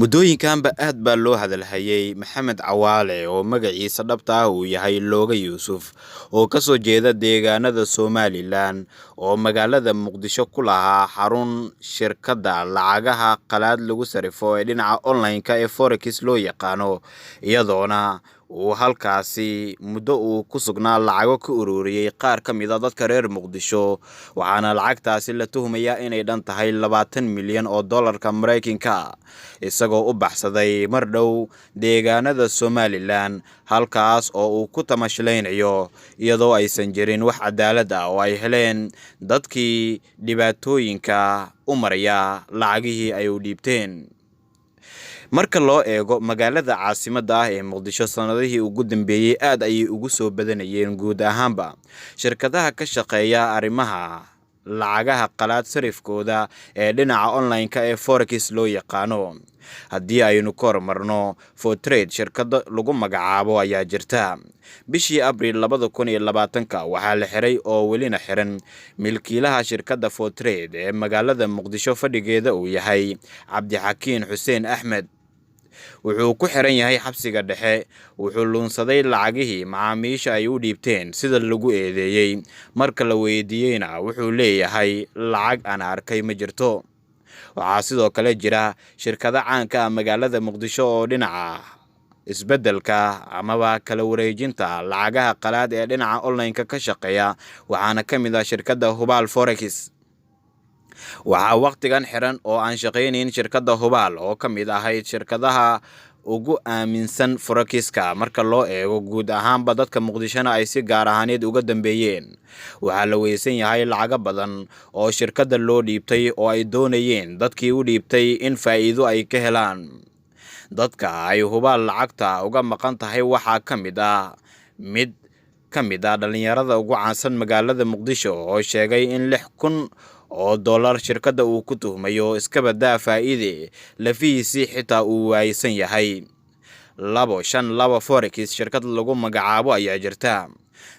Muddooyinkanba aad baa loo hadalhayay Maxamed Cawaale oo magaciisa dhabta ah uu yahay Looga Yuusuf, oo ka soo jeeda deegaanada Somalilan, oo magaalada Muqdisho ku lahaa xarun shirkadda lacagaha qalaad lagu sarrifo ee dhinaca online-ka ee Forex loo yaqaano, iyadoona uu halkaasi muddo uu ku sugnaa lacago ka ururiyey qaar ka mid a dadka reer Muqdisho, waxaana lacagtaasi la tuhmayaa inay dhan tahay 20 milyan oo dollarka Maraykanka, isagoo u baxsaday mar dhow deegaanada Somalilan, halkaas oo uu ku tamashlaynayo, iyadoo aysan jirin wax cadaalad ah oo ay heleen dadkii dhibaatooyinka u maraya lacagihii ay u dhiibteen. Marka loo eego magaalada caasimadda ah ee Muqdisho, sanadihii ugu dambeeyey aad ayay ugu soo badanayeen guud ahaanba shirkadaha ka shaqeeya arrimaha lacagaha qalaad sarifkooda ee dhinaca online-ka ee Forex loo yaqaano. Haddii aynu ka hormarno Fortrade, shirkado lagu magacaabo ayaa jirta. Bishii Abriil 2020-ka waxaa la xiray oo welina xiran milkiilaha shirkadda Fortrade ee magaalada Muqdisho fadhigeeda uu yahay, Cabdixakiin Xuseen Axmed. Wuxuu ku xiran yahay xabsiga dhexe. Wuxuu luunsaday lacagihii macaamiisha ay u dhiibteen, sida lagu eedeeyey. Marka la weydiiyeyna wuxuu leeyahay lacag aan arkay ma jirto. Waxaa sidoo kale jira shirkado caanka ah magaalada Muqdisho oo dhinaca isbeddelka amaba kala wareejinta lacagaha qalaad ee dhinaca online-ka ka shaqeeya, waxaana ka mid ah shirkadda Hubaal Forex. Waxaa wakhtigan xiran oo aan shaqaynayn shirkadda Hubaal, oo ka mid ahayd shirkadaha ugu aaminsan forexiska marka loo eego guud ahaanba dadka Muqdishona ay si gaar ahaaneed uga dambeeyeen. Waxaa la weysan yahay lacago badan oo shirkadda loo dhiibtay oo ay doonayeen dadkii u dhiibtay in faa'iido ay ka helaan. Dadka ay Hubaal lacagta uga maqan tahay waxaa ka mid ah mid ka mid ah dhallinyarada ugu caansan magaalada Muqdisho, oo sheegay in $6,000 shirkadda uu ku tuhmayo, iska badaa faa'iide, lafihiisii xitaa uu waaysan yahay. 252 Forex shirkad lagu magacaabo ayaa jirta.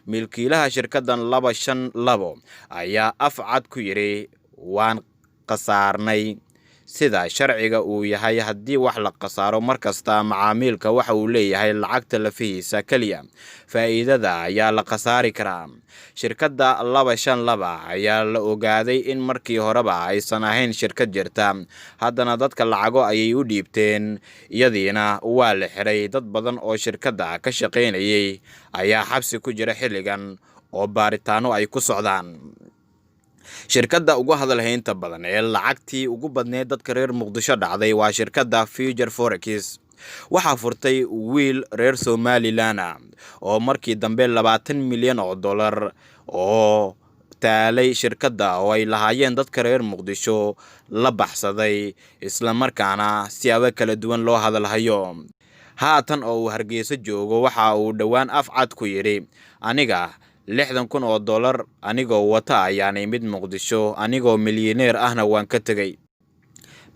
Milkiilaha shirkaddan 252 ayaa af cad ku yidhi: "Waan khasaarnay." Sida sharciga uu yahay, haddii wax la khasaaro, mar kasta macaamiilka waxa uu leeyahay lacagta lafihiisa keliya, faa'iidada ayaa la khasaari karaa. Shirkadda 252 ayaa la ogaaday in markii horeba aysan ahayn shirkad jirta, haddana dadka lacago ayay u dhiibteen, iyadiina waa la xiray. Dad badan oo shirkadda ka shaqaynayay ayaa xabsi ku jira xilligan oo baaritaano ay ku socdaan. Shirkadda ugu hadalhaynta badan ee lacagtii ugu badneed dadka reer Muqdisho dhacday waa shirkadda Future Forex. Waxaa furtay wiil reer Somalilan ah oo markii dambe 20 milyan oo dollar oo taalay shirkadda oo ay lahaayeen dadka reer Muqdisho la baxsaday, islamarkaana siyaabo kala duwan loo hadalhayo. Haatan oo uu Hargeysa joogo, waxa uu dhowaan af cad ku yidhi: "Aniga $60,000 anigoo wata ayaan imid Muqdisho, anigoo milyaneer ahna waan ka tegey."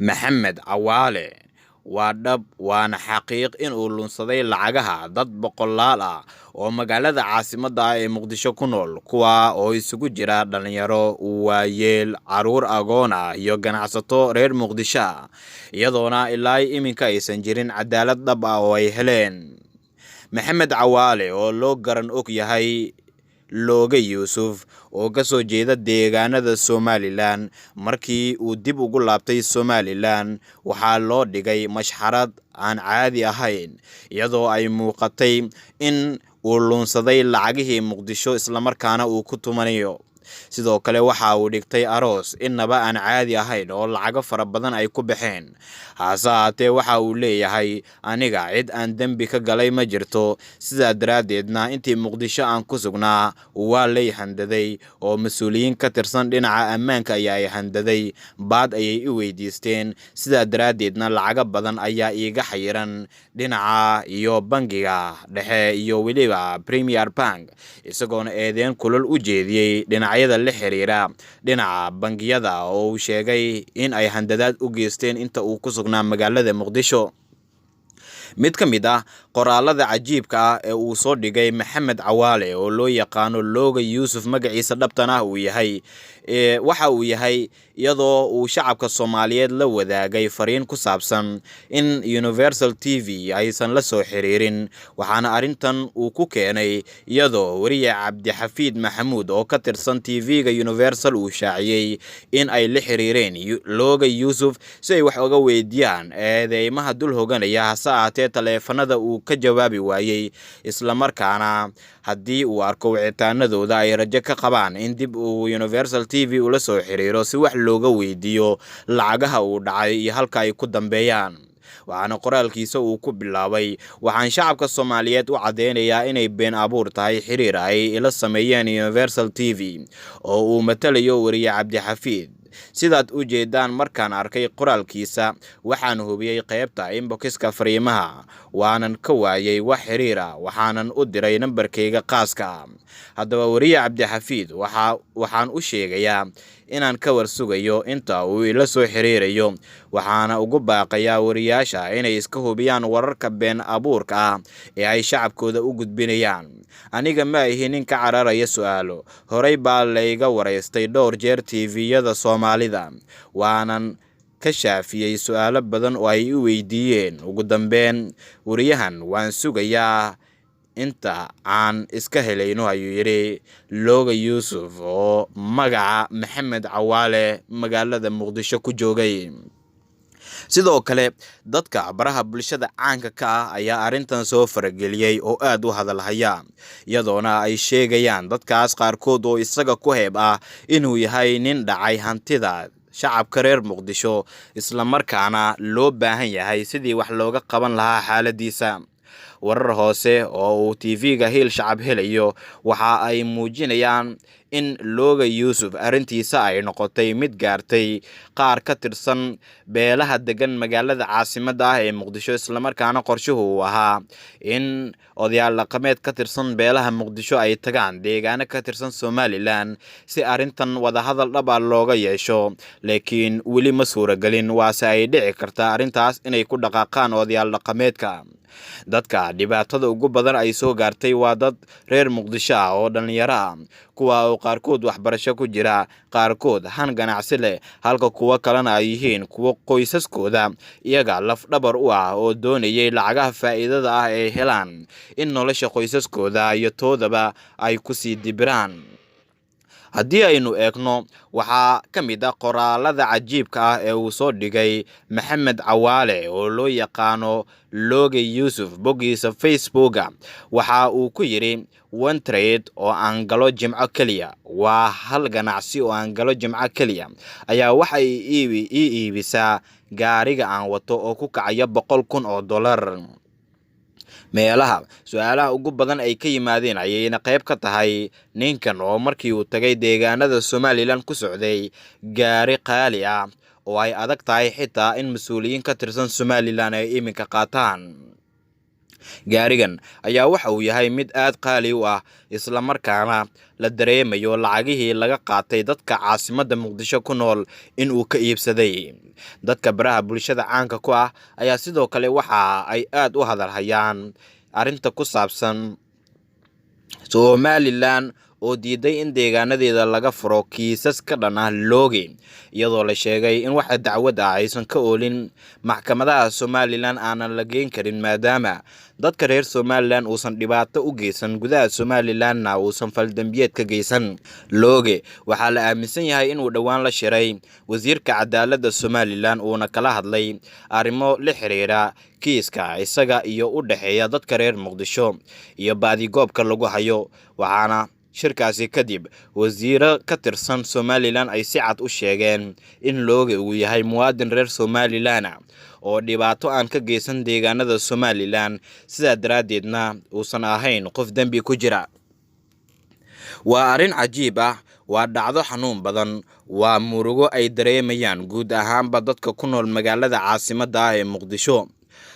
Maxamed Cawaale waa dhab waana xaqiiq inuu lunsaday lacagaha dad boqolaal ah oo magaalada caasimadda ah ee Muqdisho ku nool, kuwa oo isugu jira dhalinyaro, waayeel, caruur agoon ah iyo ganacsato reer Muqdisho ah, iyadoona ilaa iminka aysan jirin cadaalad dhab ah oo ay heleen. Maxamed Cawaale, oo loo garan og yahay Looga Yuusuf, oo ka soo jeeda deegaanada Somalilan, markii uu dib ugu laabtay Somalilan waxaa loo dhigay mashxarad aan caadi ahayn, iyadoo ay muuqatay in uu luunsaday lacagihii Muqdisho, islamarkaana uu ku tumanayo. Sidoo kale waxa uu dhigtay aroos innaba aan caadi ahayn oo lacago fara badan ay ku baxeen. Hase ahaatee waxa uu leeyahay: "Aniga cid aan dembi ka galay ma jirto, sidaa daraaddeedna intii Muqdisho aan ku sugnaa waa lay handaday, oo mas-uuliyiin ka tirsan dhinaca ammaanka ayaa i handaday, baad ayay i weydiisteen, sidaa daraaddeedna lacago badan ayaa iiga xayiran dhinaca iyo bangiga dhexe iyo weliba Premier Bank," isagoona eedeyn kulul u jeediyey dhinacyada la xiriira dhinaca bangiyada oo uu sheegay in ay handadaad u geysteen inta uu ku sugnaa magaalada Muqdisho. Mid ka mid ah qoraalada cajiibka ah ee uu soo dhigay Maxamed Cawaale, oo loo yaqaano Looga Yuusuf, magaciisa dhabtan ah uu yahay, waxa uu yahay iyadoo uu shacabka Soomaaliyeed la wadaagay fariin ku saabsan in Universal TV aysan la soo xiriirin. Waxaana arrintan uu ku keenay iyadoo wariye Cabdixafiid Maxamuud oo ka tirsan TV-ga Universal uu shaaciyey in ay la xiriireen Looga Yuusuf si ay wax uga weydiiyaan eedeymaha dul hoganaya, hase ahaatee taleefanada uu ka jawaabi waayey, islamarkaana haddii uu arko wicitaanadooda ay rajo ka qabaan in dib uu Universal TV ula soo xiriiro si wax looga weydiiyo lacagaha uu dhacay iyo halka ay ku dambeeyaan. Waxaana qoraalkiisa uu ku bilaabay: "Waxaan shacabka Soomaaliyeed u caddeynayaa inay been abuur tahay xiriir ay ila sameeyeen Universal TV oo uu matalayo wariye Cabdixafiid. Sidaad u jeedaan, markaan arkay qoraalkiisa waxaan hubiyey qaybta inbox-ka fariimaha, waanan ka waayay wax xiriir ah, waxaanan u diray nambarkayga qaaska ah. Haddaba wariye Cabdixafiid waxaan u sheegayaa inaan ka war sugayo inta uu ila soo xiriirayo. Waxaana ugu baaqayaa wariyaasha inay iska hubiyaan wararka been abuurka ah ee ay shacabkooda u gudbinayaan. Aniga ma ihi nin ka cararaya su'aalo. Horey baa layga waraystay dhowr jeer TV-yada Soomaalida, waanan ka shaafiyey su'aalo badan oo ay i weydiiyeen. Ugu dambeyn, wariyahan waan sugayaa inta aan iska helayno," ayuu yidhi Looga Yuusuf oo magaca Maxamed Cawaale magaalada Muqdisho ku joogay. Sidoo kale dadka baraha bulshada caanka ka ah ayaa arrintan soo farageliyey oo aad u hadalhaya, iyadoona ay sheegayaan dadkaas qaarkood oo isaga ku heeb ah inuu yahay nin dhacay hantida shacabka reer Muqdisho, islamarkaana loo baahan yahay sidii wax looga qaban lahaa xaaladiisa. Warar hoose oo uu TV-ga Hiil Shacab helayo waxa ay muujinayaan in Looga Yuusuf arrintiisa ay noqotay mid gaartay qaar ka tirsan beelaha degan magaalada caasimadda ah ee Muqdisho, islamarkaana qorshuhu uu ahaa in odayaal dhaqameed ka tirsan beelaha Muqdisho ay tagaan deegaano ka tirsan Somaliland si arrintan wadahadal dhab ah looga yeesho, laakiin weli ma suuragelin, waase ay dhici kartaa arrintaas inay ku dhaqaaqaan odayaal dhaqameedka. Dadka dhibaatada ugu badan ay soo gaartay waa dad reer Muqdisho ah oo dhallinyaro ah, kuwa oo qaarkood waxbarasho ku jira, qaarkood han ganacsi leh, halka kuwo kalena ay yihiin kuwo qoysaskooda iyaga lafdhabar u ah oo doonayay lacagaha faa'iidada ah ay helaan in nolosha qoysaskooda iyo toodaba ay kusii dibiraan. Haddii aynu eegno, waxaa ka mid ah qoraalada cajiibka ah ee uu soo dhigay Maxamed Cawaale oo loo yaqaano Looga Yuusuf boggiisa Facebooka, waxa uu ku yidhi: "One trade oo aan galo Jimco keliya, waa hal ganacsi oo aan galo Jimco keliya, ayaa waxay ii iibisaa gaariga aan wato oo ku kacaya $100,000." Meelaha su-aalaha ugu badan ay ka yimaadeen ayayna qayb ka tahay ninkan oo markii uu tagay deegaanada Somaliland ku socday gaari qaali ah oo ay adag tahay xitaa in mas-uuliyiin ka tirsan Somaliland ay iminka qaataan. Gaarigan ayaa waxa uu yahay mid aad qaali u ah, islamarkaana la dareemayo lacagihii laga qaatay dadka caasimadda Muqdisho ku nool in uu ka iibsaday. Dadka baraha bulshada caanka ku ah ayaa sidoo kale waxa ay aad u hadalhayaan arrinta ku saabsan Somaliland oo diiday in deegaanadeeda laga furo kiisas ka dhan ah Looge, iyadoo la sheegay in waxa dacwad ah aysan ka oolin maxkamadaha Somaliland, aanan la geyn karin maadaama dadka reer Somaliland uusan dhibaato u geysan, gudaha Somalilandna uusan faldambiyeed ka geysan. Looge waxaa la aaminsan yahay inuu dhowaan la shiray wasiirka cadaaladda Somaliland, uuna kala hadlay arrimo la xiriira kiiska isaga iyo u dhexeeya dadka reer Muqdisho iyo baadigoobka lagu hayo. Waxaana shirkaasi kadib wasiiro ka tirsan Somaliland ay si cad u sheegeen in Looge uu yahay muwaadin reer Somaliland oo dhibaato aan ka geysan deegaanada Somaliland, sidaa daraaddeedna uusan ahayn qof dembi ku jira. Waa arrin cajiib ah, waa dhacdo xanuun badan, waa murugo ay dareemayaan guud ahaanba dadka ku nool magaalada caasimadda ah ee Muqdisho.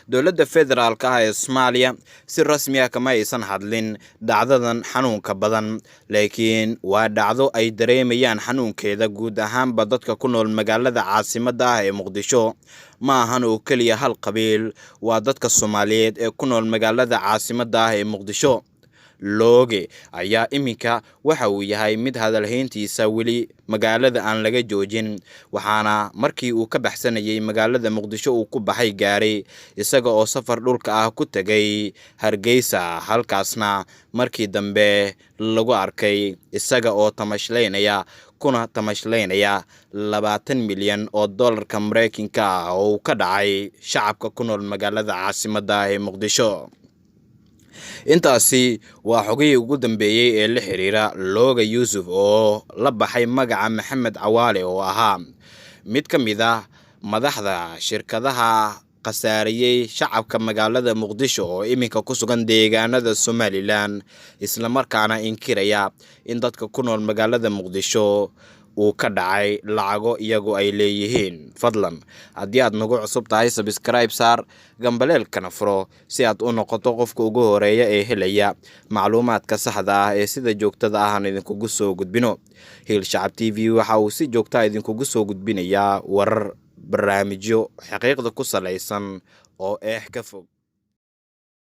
Dowladda federaalka ah ee Soomaaliya si rasmi ah kama aysan hadlin dhacdadan xanuunka badan, laakiin waa dhacdo ay dareemayaan xanuunkeeda guud ahaanba dadka ku nool magaalada caasimadda ah ee Muqdisho. Ma ahan oo keliya hal qabiil, waa dadka Soomaaliyeed ee ku nool magaalada caasimadda ah ee Muqdisho. Looge ayaa iminka waxa uu yahay mid hadalhayntiisa weli magaalada aan laga joojin, waxaana markii uu ka baxsanayay magaalada Muqdisho uu ku baxay gaari isaga oo safar dhulka ah ku tegay Hargeysa, halkaasna markii dambe lagu arkay isaga oo tamashlaynaya kuna tamashlaynaya 20 milyan oo dollarka Mareykanka ah oo uu ka dhacay shacabka ku nool magaalada caasimadda ah ee Muqdisho. Intaasi waa xogihii ugu dambeeyey ee la xiriira Looga Yuusuf oo la baxay magaca Maxamed Cawaale, oo ahaa mid ka mid ah madaxda shirkadaha khasaariyey shacabka magaalada Muqdisho oo iminka ku sugan deegaanada Somalilan, islamarkaana inkiraya in dadka ku nool magaalada Muqdisho uu ka dhacay lacago iyagu ay leeyihiin. Fadlan haddii aad nagu cusub tahay, subscribe saar, gambaleelkana furo si aad u noqoto qofka ugu horeeya ee helaya macluumaadka saxda ah ee sida joogtada ah aan idinkugu soo gudbino. Hiil Shacab TV waxa uu si joogta idinkugu soo gudbinayaa warar, barnaamijyo xaqiiqda ku salaysan oo eex ka fog.